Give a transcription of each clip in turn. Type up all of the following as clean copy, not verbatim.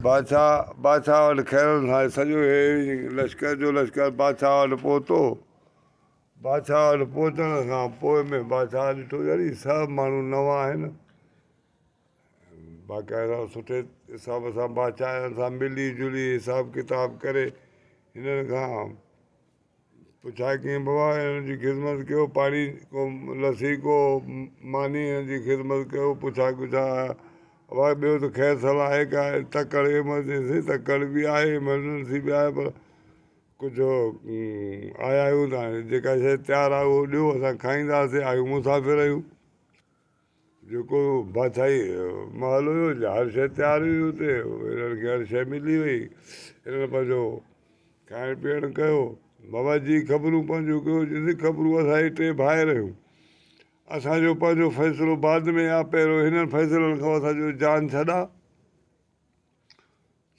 بادشاهه، بادشاهه وٽ خيرن سان سڄو هي لشڪر جو لشڪر بادشاهه وٽ پهتو. بادشاهه وٽ پهچڻ کان پوء ۾ بادشاهه ڏٺو يار هي سڀ ماڻهو نوان آهن. باقاعده سٺي حساب سان بادشاهه هنن سان ملي جلي حساب ڪتاب ڪري هنن کان پڇا ڪيائين بابا هنن جي خدمت ڪيو پاڻي ڪو لسي ڪو ماني هنن جي خدمت ڪيو پڇا ڳڇا بابا ٻيو ته خير صلاح آهي ڪا تڪڙ ايمرجنسي تڪڙ به آهي ايمرجنسي به آهي پر ڪجهه آيا آهيون ته هاڻي جيڪا شيء تيار آهي اهو ڏيو اسان کائينداسين آهيون مسافر آهيون. جيڪو بادشاهي محل هيو هر شيء تيار هئي اتي هنن کي هر شيء ملي وئي هنن پنهنجو کائڻ پيئڻ ڪيو بابا جي خبرون پنهنجو ڪيو چيس خبرون اسان هي ٽي ڀائر آهيون اسانجو پنهنجو فيصلو بعد ۾ آ پهريون هنن فيصلن کان اسانجو جان ڇڏا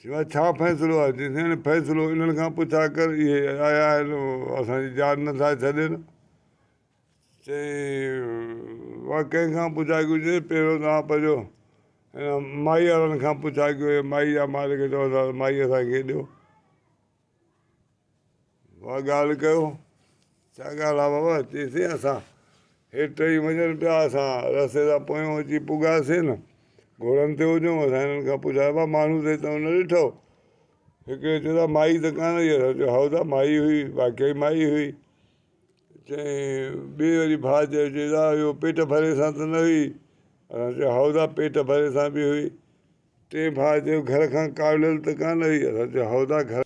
چيو ڇا فيصلو آ چيس هاڻي فيصلو انهن کان پڇا ڪر اهي آيا آهن اسانجي جان نٿا ڇڏين چيائين، واهه ڪنهن کان پڇا ڪيو؟ چيائين، پهريون توهان پنهنجو هن مائي وارن کان پڇا ڪيو، هي مائي جا مالڪ چون ٿا ته مائي اسان کي ڏيو. واهه ڳالهه ڪيو، ڇا ڳالهه آهي بابا؟ چيائين، اسان هي ٽئي وڃن پيا، اسان رستي تان پويون اچي پڳاسين نه، گهوڙن تي هجون، اسان هنن کان پڇا ڪيو، بابا ماڻهو ته هتان نه ڏٺو؟ هڪڙي چيو ته مائي ته ڪانه هئي، اسان چيو هائو ته مائي هئي، واقعي مائي هئي. چيائين، ٻئي وري ڀاء چيو، چي دا اهو پيٽ ڀري سان ته نه هئي؟ اسان چيو، هائو دا پيٽ ڀري سان به هئي. ٽئين ڀاء چيو، گهر کان ڪاوڙيل ته ڪانه هئي؟ اسان چيو، هائو دا گهر.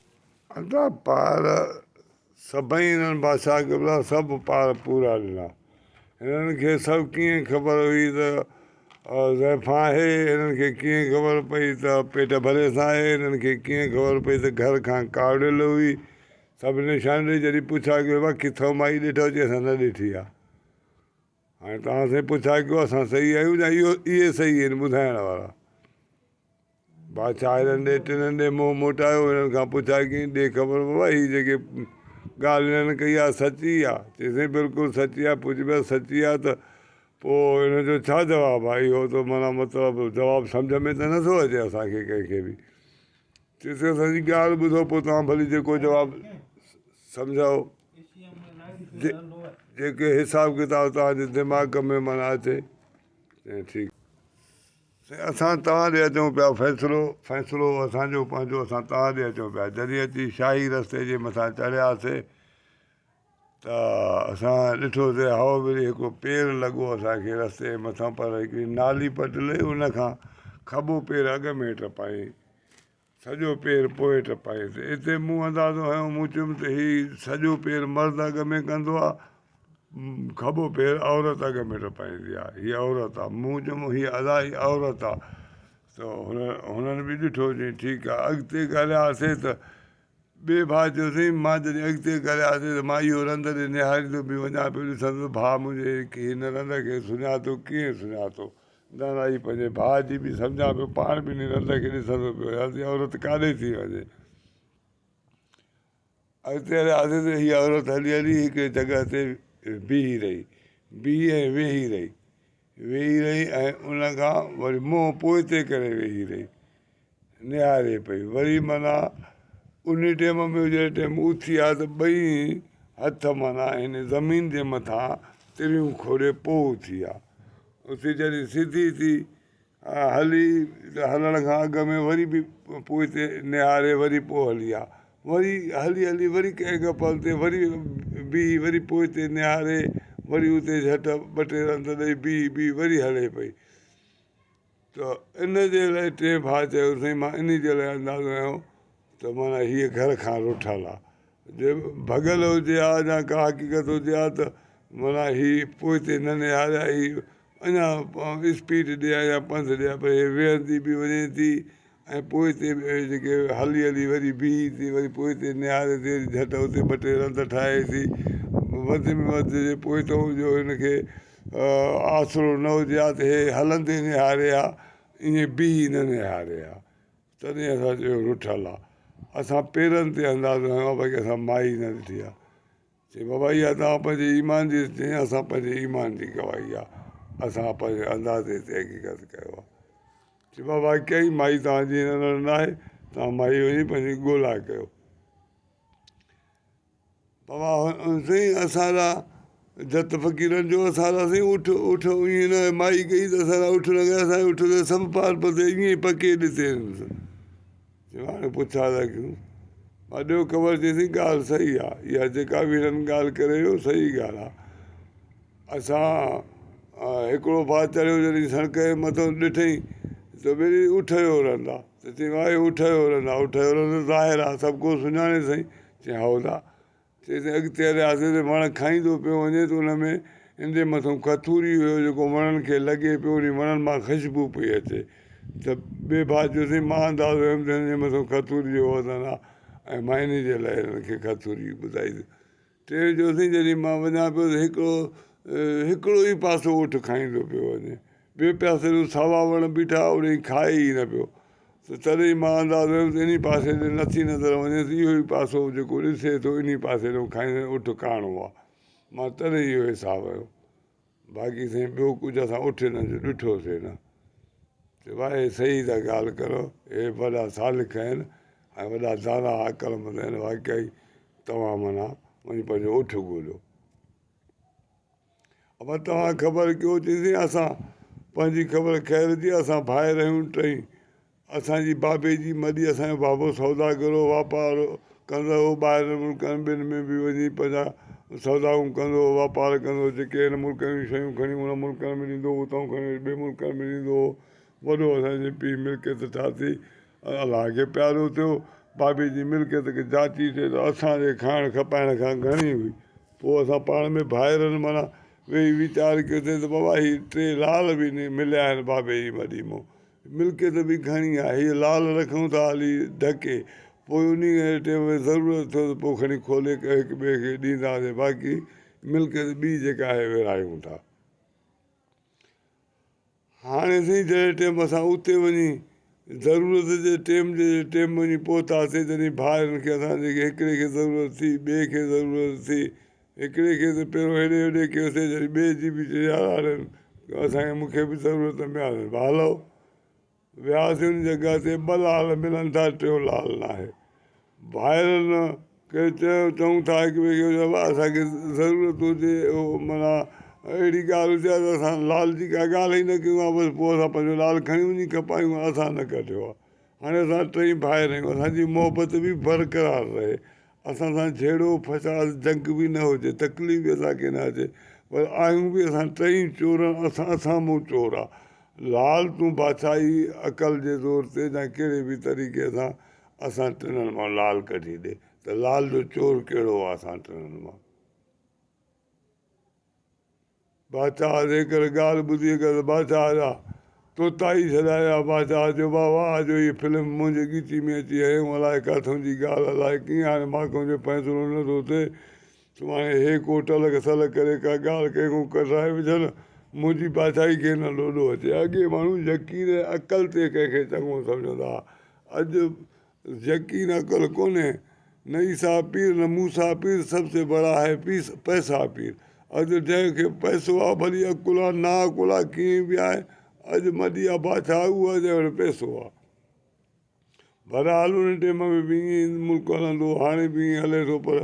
ادا پار سڀئي هنن بادشاهه قبلا سڀ پار پورا ڏنا. هنن کي سڀ ڪيئن خبر هئي ته زائفان آهي، هنن کي ڪيئن خبر پئي ته پيٽ ڀري سان آهي، هنن کي ڪيئن خبر پئي ته گهر کان ڪاوڙيل هئي. سڀ نشان ڏئي جڏهن پڇا ڪيو بابا ڪٿئون مائي ڏٺو چي اسان نه ڏٺي آ هاڻي توهان سائين پڇا ڪيو اسان صحيح آهيون يا اهو اهي صحيح آهن ٻڌائڻ وارا بادشاهه هنن ڏي ٽنهن ڏي منهن موٽايو هنن کان پڇا ڪيائين ڏي خبر بابا هي جيڪي ڳالهه هنن ڪئي آ سچي آ چي سائين بلڪل سچي آ پڇ پيا سچي آ ته پوء هن جو ڇا جواب آ اهو ته معنيٰ مطلب جواب سمجهه ۾ ته نٿو اچي اسان کي ڪنهن کي به چيس اسان جي ڳالهه ٻڌو پوء توهان ڀلي جيڪو جواب سمجهو جيڪي حساب ڪتاب توهان جي دماغ ۾ معنيٰ اچي ٺيڪ سائين اسان توهان ڏي اچون پيا فيصلو فيصلو اسان جو پنهنجو اسان توهان ڏي اچون پيا جڏهن اچي شاهي رستي جي مٿان چڙهياسي ته اسان ڏٺوسي هائو وري هڪڙو پير لڳو اسان کي رستي جي مٿان پر هڪڙي نالي پٽ لئي ان کان کٻو پير اڳ ۾ ٽپائين سڄو پير پوء ٽپائين ته اتي مون اندازو هنيو مون چيم ته هي سڄو پير مرد اڳ ۾ ڪندو آ کٻو پير عورت اڳ ۾ ٽپائيندي آ هي عورت آ مون چيم هي ادا هي عورت آ ته هن هنن به ڏٺو چيائين ٺيڪ آ اڳتي ڳالهياسي ته ٻئي ڀاء چيو سائين مان جڏهن اڳتي ڪرياسين ته مان اهو رند ڏي نهاريندو پيو وڃان پيو ڏسان ته ڀاء منهنجي هن رند کي سڃاتو ڪيئن سڃاتو دانائي پنهنجي ڀاء جي به سمجهان پيو پاڻ به انهي رند کي ڏسندو پيو وڃان ته عورت ڪاڏي ٿي وڃي. اڳتي هلياسين ته هيء عورت هلي هلي هڪڙي جڳهه تي بيهي رهي بيهي ۽ ويهي رهي ويهي رهي ۽ ان کان وري منهن پوئتي ڪري ويهي رهي. نهاري پئي. وري معنيٰ انهي ٽيم ۾ جنهن ٽيم اٿي آ ته ٻئي هٿ معنيٰ هن زمين جي مٿان تريون کوڙي پوء اٿي آ. اٿي جڏهن سڌي ٿي هلي ته هلڻ کان اڳ ۾ وري به پوئتي نهاري وري پوء هلي آ. وري هلي هلي وري ڪنهن هڪ پل تي وري بيهي وري پوئتي نهاري وري اتي جهٽ ٻه ٽي رند ڏئي بيهي بيهي وري هلي پئي. ته ان جي لاء ٽئين ڀاء چيو سائين مان انهي جي لاء اندازو هنيو ته معنيٰ هيء گهر کان رٺل آ جي ڀڳل هجي ها يا ڪا حقيقت هجي ها ته معنيٰ هي پوئتي نه نهاري ها هي اڃا اسپيڊ ڏي ها يا پنڌ ڏي ها پر هي ويهندي به وڃي ٿي ۽ پوئتي به جيڪي هلي هلي وري بيهي ٿي وري پوئتي نهاري ٿي وري جهٽ اتي ٻه ٽي رند ٺاهي ٿي وڌ ۾ وڌ جي پوئتو جو هن کي آسرو نه هجي ها ته هي هلندي نهاري ها، ائين بيهي نه نهاري ها. تڏهن اسان چيو رٺل آ. اسان پيرن تي اندازو هنيو آ باقي اسان مائي نه ڏٺي آ. چي بابا اها توهان پنهنجي ايمان جي چيائين اسان پنهنجي ايمان جي گواهي آ. اسان پنهنجي اندازي تي حقيقت ڪيو آ. چي بابا ڪئي مائي توهان جي هن رڙ ناهي، توهان مائي وڃي پنهنجي ڳولا ڪيو. بابا سائين اسان لا جت فقيرن جو اسان لا سائين اٺ اٺ ائين نه مائي ڪئي ته اسان لا اٺ نه ڪيا اسان اٺ ته سڀ پار پتي ائين ئي پڪي ڏتي چيو هاڻي پڇا ٿا ڪيون ڏيو خبر چيسين ڳالهه صحيح آهي اها جيڪا به هنن ڳالهه ڪري ويو صحيح ڳالهه آهي. اسان هڪڙو ڀاء چڙهيو جڏهن سڙڪ جي مٿان ڏٺئي ته ٻيلي اٺ جو رند آ ته چيائين واهي اٺ جو رند آ اٺ جو رند ظاهر آ سڀ ڪو سڃاڻي سائين چيائين هائو دا چيائين اڳتي هلياسي ته وڻ کائيندو پيو وڃي ته ان ۾ ان جي مٿان کٿوري هيو جيڪو وڻن کي لڳي پيو انهي وڻن مان خشبو پئي اچي ته ٻئي ڀاء چيو سائين مان اندازو هيم ته هن جي مٿان کٿوري جو وزن آ ۽ مان انهي جي لاء هنن کي کٿوري ٻڌائي ٽيون چوٿين جڏهن مان وڃان پيو ته هڪڙو هڪڙو ئي پاسو اٺ کائيندو پيو وڃي. ٻئي پاسي تي ساوا وڻ بيٺا اوڏي کائي ئي نه پيو. ته تڏهن مان اندازو هيم ته انهي پاسي ڏي نٿي نظر وڃيس اهو ئي پاسو جيڪو ڏسي ٿو انهي پاسي ڏانهن کائيندو اٺ ڪاڻو آ. مان تڏهن اهو حساب هيو. باقي سائين ٻيو ڪجهه اسان اٺ هنن جو ڏٺوسي نه. چيو ڀاء هي صحيح ٿا ڳالهه ڪرو هي وڏا سالڪ آهن ۽ وڏا دانا عقلمند آهن واقعي توهان معنيٰ وڃي پنهنجو اٺ ڳوليو. ابا توهان خبر ڪيو چيسين اسان پنهنجي خبر خير جي اسان ڀائر آهيون ٽئي اسان جي بابي جي مڏي اسان جو بابو سوداگر هو، واپار ڪندو هو، ٻاهرين ملڪن ٻين ۾ به وڃي پنهنجا سودائون ڪندو هو، واپار ڪندو هو، جيڪي هن ملڪ جون شيون کڻي ان ملڪن ۾ ڏيندو هو، اتان کڻي وري ٻئي ملڪن ۾ ڏيندو هو، وڏو اسان جي پيء ملڪيت ٺاهي، الله کي پيارو ٿيو، بابي جي ملڪيت کي جاچي ٿي ته اسان جي کائڻ کپائڻ کان گهڻي هئي، پوء اسان پاڻ ۾ ڀائرن معنيٰ ويهي ويچار ڪيوسين ته بابا هي ٽي لال به مليا آهن بابي جي مڏي مان. ملڪيت به گهڻي آهي، هيء لال رکون ٿا هلي ڍڪي، پوء انهيء ٽيم ۾ ضرورت ٿيو ته پوء کڻي کولي هڪ ٻئي کي ڏينداسين، باقي ملڪيت ٻي جيڪا آهي ورهايون ٿا. هاڻي سائين جڏهن ٽيم اسان اتي وڃي ضرورت جي ٽيم جي ٽيم وڃي پهتاسين تڏهن ڀائرن کي اسان جي هڪڙي کي ضرورت ٿي ٻئي کي ضرورت ٿي هڪڙي کي ته پهريون هيڏي هوڏي ڪيوسين جڏهن ٻئي جي به چيو يار هاڻي اسان کي مون کي به ضرورت ۾ آهي هلو وياسين ان جڳهه تي ٻه لال ملن ٿا ٽيون لال ناهي ڀائرن کي چيو چئون ٿا هڪ ٻئي کي بابا اسان کي ضرورت هجي معنيٰ اهڙي ڳالهه هجي ها ته اسان لال جي ڪا ڳالهه ئي نه ڪيون ها بس پوء اسان پنهنجو لال کڻي وڃي کپايون ها اسان نه ڪڍيو ها هاڻي اسان ٽئي ڀائر آهيون اسان جي محبت به برقرار رهي اسان سان جهيڙو فساد جنگ به نه هجي تڪليف به اسان کي نه اچي پر آهيون به اسان ٽئي چور اسان اسان مون چور آ لال تون بادشاهي عقل جي زور تي يا ڪهڙي به طريقي سان اسان ٽنن مان لال ڪڍي ڏي ته لال جو چور ڪهڙو آ اسان ٽنن مان. بادشاهه جيڪر ڳالهه ٻڌي ڪر ته بادشاهه جا طوطا ئي سڏايا. بادشاهه چيو واهه واهه جو هيء فلم منهنجي ڳچي ۾ اچي هنيو الائي ڪاٿئون جي ڳالهه الائي ڪيئن هاڻي مان کان جو فيصلو نه ٿو ٿئي. سڀاڻي هي ڪو ٽلڪ سلڪ ڪري ڪا ڳالهه ڪنهن کان ڪڍرائي وجهن منهنجي بادشاهي کي نه لوڏو اچي. اڳي ماڻهو يقين ۽ عقل تي ڪنهن کي چڱو سمجهندا ها. اڄ يقين عقل ڪونهي، نه عيسيٰ پير نه موسيٰ پير، سب سي بڙا هي پيس پئسا پير. اڄ جنهن کي پئسو آ ڀلي عقل آ نا عقل آ ڪيئن به آهي اڄ مڏي آ بادشاهه اهو آ جنهن وٽ پئسو آ. بهرحال ان ٽيم ۾ به ائين ئي ملڪ هلندو هو هاڻي به ائين هلي ٿو پر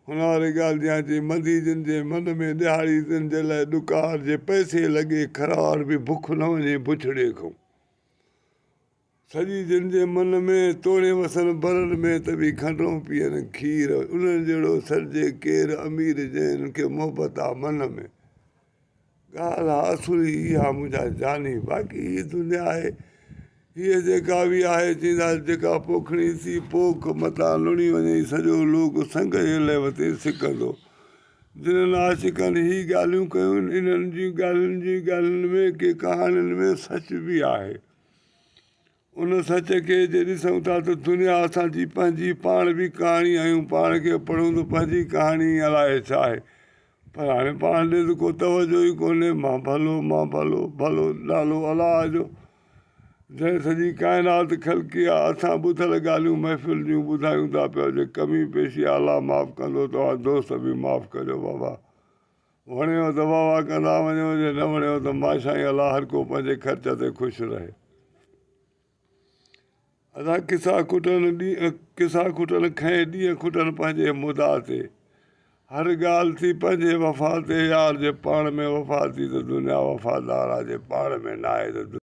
هن واري ڳالهه جيان چئي مندي جن جي من ۾ ڏهاڙي تن جي لاء ڏڪار جي پئسي لڳي خروار به بک نه وڃي بڇڙي کئون. سڄي جن جي من ۾، توڻي وسن برن ۾، ته به کنڊون پيئن کير، انهن جهڙو سڏجي ڪير، امير جنهن کي محبت آ من ۾. ڳالهه آ اصل ئي اها منهنجا جاني، باقي هيء دنيا آهي، هيء جيڪا به آهي، چيندا جيڪا پوکڻي سي پوک، متان لڻي وڃئي سڄو لوڪ، سنگ جي لئه وتين سڪندو. جنھن عاشقن هي ڳالهيون ڪيون، انهن جي ڳالهين جي ڳالهين ۾ ڪي ڪهاڻين ۾ سچ به آهي. ان سچ کي جي ڏسون ٿا ته دنيا اسان جي پنهنجي پاڻ به ڪهاڻي آهيون، پاڻ کي پڙهون ته پنهنجي ڪهاڻي الائي ڇا آهي. پر هاڻي پاڻ ڏي ته ڪو توجه ئي ڪونهي، مان ڀلو، مان ڀلو، ڀلو نالو الله جو، جنهن سڄي ڪائنات خلقي آ، اسان ٻڌل ڳالهيون محفل جون ٻڌايون ٿا پيا، جي ڪمي پيشي آ الله معاف ڪندو، توهان دوست به معاف ڪجو بابا. وڻيو ته واهه واهه ڪندا وڃو، جي نه وڻيو ته ماشائين الله هر ڪو پنهنجي خرچ تي خوش رهي. ادا قصا کٽن ڏينهن قصا کٽن کنئين ڏينهن کٽن پنهنجي مدعا تي هر ڳالهه ٿي پنهنجي وفا تي يار جي پاڻ ۾ وفا ٿي ته دنيا وفادار آ جي پاڻ ۾ ناهي ته.